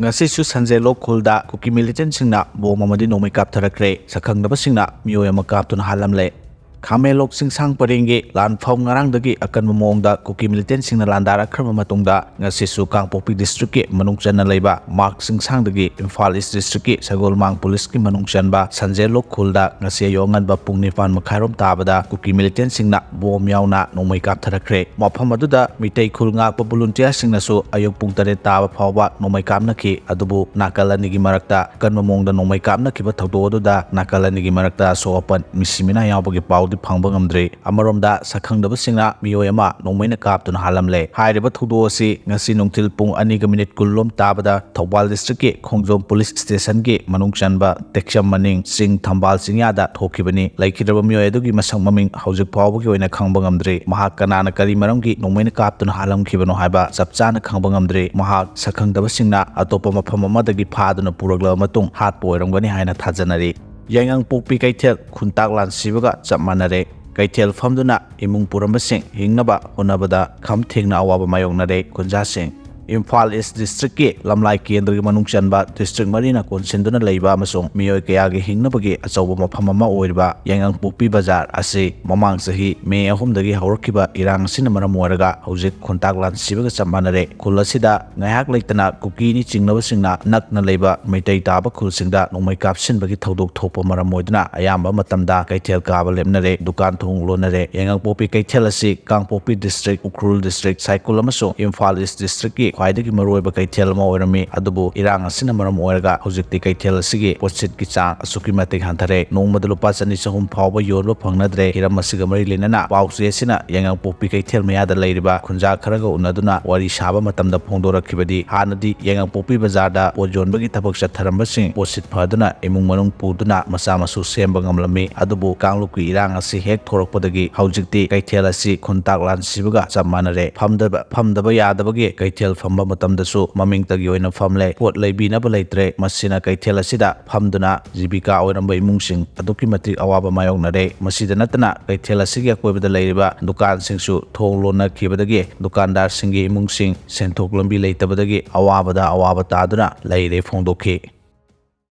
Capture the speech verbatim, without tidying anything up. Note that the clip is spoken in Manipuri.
ꯉꯁꯤꯁꯨ ꯁꯟꯖꯦꯜꯂꯣꯛ ꯈꯨꯜꯗ ꯀꯨꯀꯤ ꯃꯤꯂꯤꯇꯦꯟꯁꯤꯡꯅ ꯕꯣꯝ ꯑꯃꯗꯤ ꯅꯣꯡꯃꯩ ꯀꯥꯞꯊꯔꯛꯈ꯭ꯔꯦ꯫ ꯁꯛꯈꯪꯗꯕꯁꯤꯡꯅ ꯃꯤꯑꯣꯏ ꯑꯃ ꯀꯥꯞꯇꯨꯅ ꯍꯥꯠꯂꯝꯂꯦ꯫ ꯈꯥꯃꯦꯟꯂꯣꯛ ꯆꯤꯡꯁꯥꯡ ꯄꯔꯦꯡꯒꯤ ꯂꯥꯟꯐꯝ ꯉꯔꯥꯡꯗꯒꯤ ꯑꯀꯟꯕ ꯃꯑꯣꯡꯗ ꯀꯨꯀꯤ ꯃꯤꯂꯤꯇꯦꯟꯁꯤꯡꯅ ꯂꯥꯟꯗꯥꯔꯛꯈ꯭ꯔꯕ ꯃꯇꯨꯡꯗ, ꯉꯁꯤꯁꯨ ꯀꯥꯡꯄꯣꯛꯄꯤ ꯗꯤꯁꯇ꯭ꯔꯤꯛꯀꯤ ꯃꯅꯨꯡ ꯆꯟꯅ ꯂꯩꯕ ꯃꯥꯔꯛ ꯆꯤꯡꯁꯥꯡꯗꯒꯤ ꯏꯝꯐꯥꯜ ꯏꯁ ꯗꯤꯁꯇ꯭ꯔꯤꯛꯀꯤ ꯁꯒꯣꯜꯃꯥꯡ ꯄꯨꯂꯤꯁꯀꯤ ꯃꯅꯨꯡ ꯆꯟꯕ ꯁꯟꯖꯦꯜꯂꯣꯛ ꯈꯨꯜꯗ ꯉꯁꯤ ꯑꯌꯨꯛ ꯑꯉꯟꯕ ꯄꯨꯡ ꯅꯤꯄꯥꯟ ꯃꯈꯥꯏꯔꯣꯝ ꯇꯥꯕꯗ ꯀꯨꯀꯤ ꯃꯤꯂꯤꯇꯦꯟꯁꯤꯡꯅ ꯕꯣꯝ ꯌꯥꯎꯅ ꯅꯣꯡꯃꯩ ꯀꯥꯞꯊꯔꯛꯈ꯭ꯔꯦ꯫ ꯃꯐꯝ ꯑꯗꯨꯗ ꯃꯤꯇꯩ ꯈꯨꯜ ꯉꯥꯛꯄ ꯚꯣꯂꯨꯟꯇꯤꯌꯔꯁꯤꯡꯅꯁꯨ ꯑꯌꯨꯛ ꯄꯨꯡ ꯇꯔꯦꯠ ꯇꯥꯕ ꯐꯥꯎꯕ ꯅꯣꯡꯃꯩ ꯀꯥꯞꯅꯈꯤ꯫ ꯑꯗꯨꯕꯨ ꯅꯥꯀꯜ ꯑꯅꯤꯒꯤ ꯃꯔꯛꯇ ꯑꯀꯟꯕ ꯃꯑꯣꯡꯗ ꯅꯣꯡꯃꯩ ꯀꯥꯞꯅꯈꯤꯕ ꯊꯧꯗꯣꯛ ꯑꯗꯨꯗ ꯅꯥꯀꯜ ꯑꯅꯤꯒꯤ ꯃꯔꯛꯇ ꯑꯁꯣꯛ ꯑꯄꯟ, ꯃꯤꯁꯤ ꯃꯤꯅꯥ ꯌꯥꯎꯕꯒꯤ ꯄꯥꯎꯗꯤ ꯐꯪꯕ ꯉꯝꯗ꯭ꯔꯤ꯫ ꯑꯃꯔꯣꯝꯗ, ꯁꯛꯈꯪꯗꯕꯁꯤꯡꯅ ꯃꯤꯑꯣꯏ ꯑꯃ ꯅꯣꯡꯃꯩꯅ ꯀꯥꯞꯇꯨꯅ ꯍꯥꯠꯂꯝꯂꯦ꯫ ꯍꯥꯏꯔꯤꯕ ꯊꯧꯗꯣꯛ ꯑꯁꯤ ꯉꯁꯤ ꯅꯨꯡꯊꯤꯜ ꯄꯨꯡ ꯑꯅꯤꯒ ꯃꯤꯅꯤꯠ ꯀꯨꯟ ꯂꯣꯝ ꯇꯥꯕꯗ ꯊꯧꯕꯥꯜ ꯗꯤꯁꯇ꯭ꯔꯤꯛꯀꯤ ꯈꯣꯡꯖꯣꯝ ꯄꯨꯂꯤꯁ ꯁ꯭ꯇꯦꯁꯟꯒꯤ ꯃꯅꯨꯡ ꯆꯟꯕ ꯇꯦꯛꯆꯝ ꯃꯅꯤꯡ ꯆꯤꯡ ꯊꯝꯕꯥꯜ ꯆꯤꯡꯌꯥꯗ ꯊꯣꯛꯈꯤꯕꯅꯤ꯫ ꯂꯩꯈꯤꯗ꯭ꯔꯕ ꯃꯤꯑꯣꯏ ꯑꯗꯨꯒꯤ ꯃꯁꯛ ꯃꯃꯤꯡ ꯍꯧꯖꯤꯛ ꯐꯥꯎꯕꯒꯤ ꯑꯣꯏꯅ ꯈꯪꯕ ꯉꯝꯗ꯭ꯔꯤ꯫ ꯃꯍꯥꯛ ꯀꯅꯥꯅ ꯀꯔꯤ ꯃꯔꯝꯒꯤ ꯅꯣꯡꯃꯩꯅ ꯀꯥꯞꯇꯨꯅ ꯍꯥꯠꯂꯝꯈꯤꯕꯅꯣ ꯍꯥꯏꯕ ꯆꯞ ꯆꯥꯅ ꯈꯪꯕ ꯉꯝꯗ꯭ꯔꯤ꯫ ꯃꯍꯥꯛ ꯁꯛꯈꯪꯗꯕꯁꯤꯡꯅ ꯑꯇꯣꯞꯄ ꯃꯐꯝ ꯑꯃꯗꯒꯤ ꯐꯥꯗꯨꯅ ꯄꯨꯔꯛꯂꯕ ꯃꯇꯨꯡ ꯍꯥꯠꯄ ꯑꯣꯏꯔꯝꯒꯅꯤ ꯍꯥꯏꯅ ꯊꯥꯖꯅꯔꯤ꯫ ꯌꯥꯏꯉꯪꯄꯣꯛꯄꯤ ꯀꯩꯊꯦꯜ ꯈꯨꯟꯇꯥꯛ ꯂꯥꯟ ꯁꯤꯕꯒ ꯆꯞ ꯃꯥꯟꯅꯔꯦ꯫ ꯀꯩꯊꯦꯜ ꯐꯝꯗꯨꯅ ꯏꯃꯨꯡ ꯄꯨꯔꯝꯕꯁꯤꯡ ꯍꯤꯡꯅꯕ ꯍꯣꯠꯅꯕꯗ ꯈꯝ ꯊꯦꯡꯅ ꯑꯋꯥꯕ ꯃꯥꯌꯣꯛꯅꯔꯦ ꯈꯨꯟꯖꯥꯁꯤꯡ꯫ ꯏꯝꯐꯥꯜ ꯏꯁ ꯗꯤꯁꯇ꯭ꯔꯤꯛꯀꯤ ꯂꯝꯂꯥꯏ ꯀꯦꯟꯗ꯭ꯔꯒꯤ ꯃꯅꯨꯡ ꯆꯟꯕ ꯗꯤꯁꯇ꯭ꯔꯤꯛ ꯃꯔꯤꯅ ꯀꯣꯟꯁꯤꯟꯗꯨꯅ ꯂꯩꯕ ꯑꯃꯁꯨꯡ ꯃꯤꯑꯣꯏ ꯀꯌꯥꯒꯤ ꯍꯤꯡꯅꯕꯒꯤ ꯑꯆꯧꯕ ꯃꯐꯝ ꯑꯃ ꯑꯣꯏꯔꯤꯕ ꯌꯥꯏꯉꯪꯄꯣꯛꯄꯤ ꯕꯖꯥꯔ ꯑꯁꯤ ꯃꯃꯥꯡ ꯆꯍꯤ ꯃꯦ ꯑꯍꯨꯝꯗꯒꯤ ꯍꯧꯔꯛꯈꯤꯕ ꯏꯔꯥꯡ ꯑꯁꯤꯅ ꯃꯔꯝ ꯑꯣꯏꯔꯒ ꯍꯧꯖꯤꯛ ꯈꯨꯟꯇꯥꯛ ꯂꯥꯟ ꯁꯤꯕꯒ ꯆꯞ ꯃꯥꯟꯅꯔꯦ꯫ ꯈꯨꯜ ꯑꯁꯤꯗ ꯉꯥꯏꯍꯥꯛ ꯂꯩꯇꯅ ꯀꯨꯀꯤꯅꯤ ꯆꯤꯡꯅꯕꯁꯤꯡꯅ ꯅꯛꯅ ꯂꯩꯕ ꯃꯩꯇꯩ ꯇꯥꯕ ꯈꯨꯜꯁꯤꯡꯗ ꯅꯣꯡꯃꯩ ꯀꯥꯞꯁꯤꯟꯕꯒꯤ ꯊꯧꯗꯣꯛ ꯊꯣꯛꯄ ꯃꯔꯝ ꯑꯣꯏꯗꯨꯅ ꯑꯌꯥꯝꯕ ꯃꯇꯝꯗ ꯀꯩꯊꯦꯜ ꯀꯥꯕ ꯂꯦꯞꯅꯔꯦ, ꯗꯨꯀꯥꯟ ꯊꯣꯡ ꯂꯣꯟꯅꯔꯦ꯫ ꯌꯥꯏꯉꯪꯄꯣꯛꯄꯤ ꯀꯩꯊꯦꯜ ꯑꯁꯤ ꯀꯥꯡꯄꯣꯛꯄꯤ ꯗꯤꯁꯇ꯭ꯔꯤꯛ, ꯎꯈ꯭ꯔꯨꯜ ꯗꯤꯁꯇ꯭ꯔꯤꯛ, ꯁꯥꯏꯀꯨꯜ ꯑꯃꯁꯨꯡ ꯏꯝꯐꯥꯜ ꯏꯁ ꯗꯤꯁꯇ꯭ꯔꯤꯛꯀꯤ ꯈ꯭ꯋꯥꯏꯗꯒꯤ ꯃꯔꯨꯑꯣꯏꯕ ꯀꯩꯊꯦꯜ ꯑꯃ ꯑꯣꯏꯔꯝꯃꯤ꯫ ꯑꯗꯨꯕꯨ ꯏꯔꯥꯡ ꯑꯁꯤꯅ ꯃꯔꯝ ꯑꯣꯏꯔꯒ ꯍꯧꯖꯤꯛꯇꯤ ꯀꯩꯊꯦꯜ ꯑꯁꯤꯒꯤ ꯄꯣꯠꯁꯤꯠꯀꯤ ꯆꯥꯡ ꯑꯁꯨꯛꯀꯤ ꯃꯇꯤꯛ ꯍꯟꯊꯔꯦ꯫ ꯅꯣꯡꯃꯗ ꯂꯨꯄꯥ ꯆꯅꯤ ꯆꯍꯨꯝ ꯐꯥꯎꯕ ꯌꯣꯟꯕ ꯐꯪꯅꯗ꯭ꯔꯦ꯫ ꯍꯤꯔꯝ ꯑꯁꯤꯒ ꯃꯔꯤ ꯂꯩꯅꯅ ꯄꯥꯎꯆꯦ ꯑꯁꯤꯅ ꯌꯥꯏꯉꯪꯄꯣꯛꯄꯤ ꯀꯩꯊꯦꯜ ꯃꯌꯥꯗ ꯂꯩꯔꯤꯕ ꯈꯨꯟꯖꯥ ꯈꯔꯒ ꯎꯅꯗꯨꯅ ꯋꯥꯔꯤ ꯁꯥꯕ ꯃꯇꯝꯗ ꯐꯣꯡꯗꯣꯔꯛꯈꯤꯕꯗꯤ, ꯍꯥꯟꯅꯗꯤ ꯌꯥꯏꯉꯪꯄꯣꯛꯄꯤ ꯕꯖꯥꯔꯗ ꯄꯣꯠ ꯌꯣꯟꯕꯒꯤ ꯊꯕꯛ ꯆꯠꯊꯔꯝꯕꯁꯤꯡ ꯄꯣꯠꯁꯤꯠ ꯐꯗꯨꯅ ꯏꯃꯨꯡ ꯃꯅꯨꯡ ꯄꯨꯗꯨꯅ ꯃꯆꯥ ꯃꯁꯨ ꯁꯦꯝꯕ ꯉꯝꯂꯝꯃꯤ꯫ ꯑꯗꯨꯕꯨ ꯀꯥꯡꯂꯨꯞꯀꯤ ꯏꯔꯥꯡ ꯑꯁꯤ ꯍꯦꯛ ꯊꯣꯔꯛꯄꯗꯒꯤ ꯍꯧꯖꯤꯛꯇꯤ ꯀꯩꯊꯦꯜ ꯑꯁꯤ ꯈꯨꯟꯇꯥꯛ ꯂꯥꯟ ꯁꯤꯕꯒ ꯆꯞ ꯃꯥꯟꯅꯔꯦ꯫ ꯐꯝꯗꯕ, ꯐꯝꯗꯕ ꯌꯥꯗꯕꯒꯤ ꯀꯩꯊꯦꯜ ꯐꯝꯕ ꯃꯇꯝꯗꯁꯨ ꯃꯃꯤꯡꯇꯒꯤ ꯑꯣꯏꯅ ꯐꯝꯂꯦ꯫ ꯄꯣꯠ ꯂꯩꯕꯤꯅꯕ ꯂꯩꯇ꯭ꯔꯦ꯫ ꯃꯁꯤꯅ ꯀꯩꯊꯦꯜ ꯑꯁꯤꯗ ꯐꯝꯗꯨꯅ ꯖꯤꯕꯤꯀꯥ ꯑꯣꯏꯔꯝꯕ ꯏꯃꯨꯡꯁꯤꯡ ꯑꯗꯨꯛꯀꯤ ꯃꯇꯤꯛ ꯑꯋꯥꯕ ꯃꯥꯌꯣꯛꯅꯔꯦ꯫ ꯃꯁꯤꯗ ꯅꯠꯇꯅ ꯀꯩꯊꯦꯜ ꯑꯁꯤꯒꯤ ꯑꯀꯣꯏꯕꯗ ꯂꯩꯔꯤꯕ ꯗꯨꯀꯥꯟꯁꯤꯡꯁꯨ ꯊꯣꯡ ꯂꯣꯟꯅꯈꯤꯕꯗꯒꯤ ꯗꯨꯀꯥꯟꯗꯥꯔꯁꯤꯡꯒꯤ ꯏꯃꯨꯡꯁꯤꯡ ꯁꯦꯟꯊꯣꯛ ꯂꯝꯕꯤ ꯂꯩꯇꯕꯗꯒꯤ ꯑꯋꯥꯕꯗ ꯑꯋꯥꯕ ꯇꯥꯗꯨꯅ ꯂꯩꯔꯦ ꯐꯣꯡꯗꯣꯛꯈꯤ꯫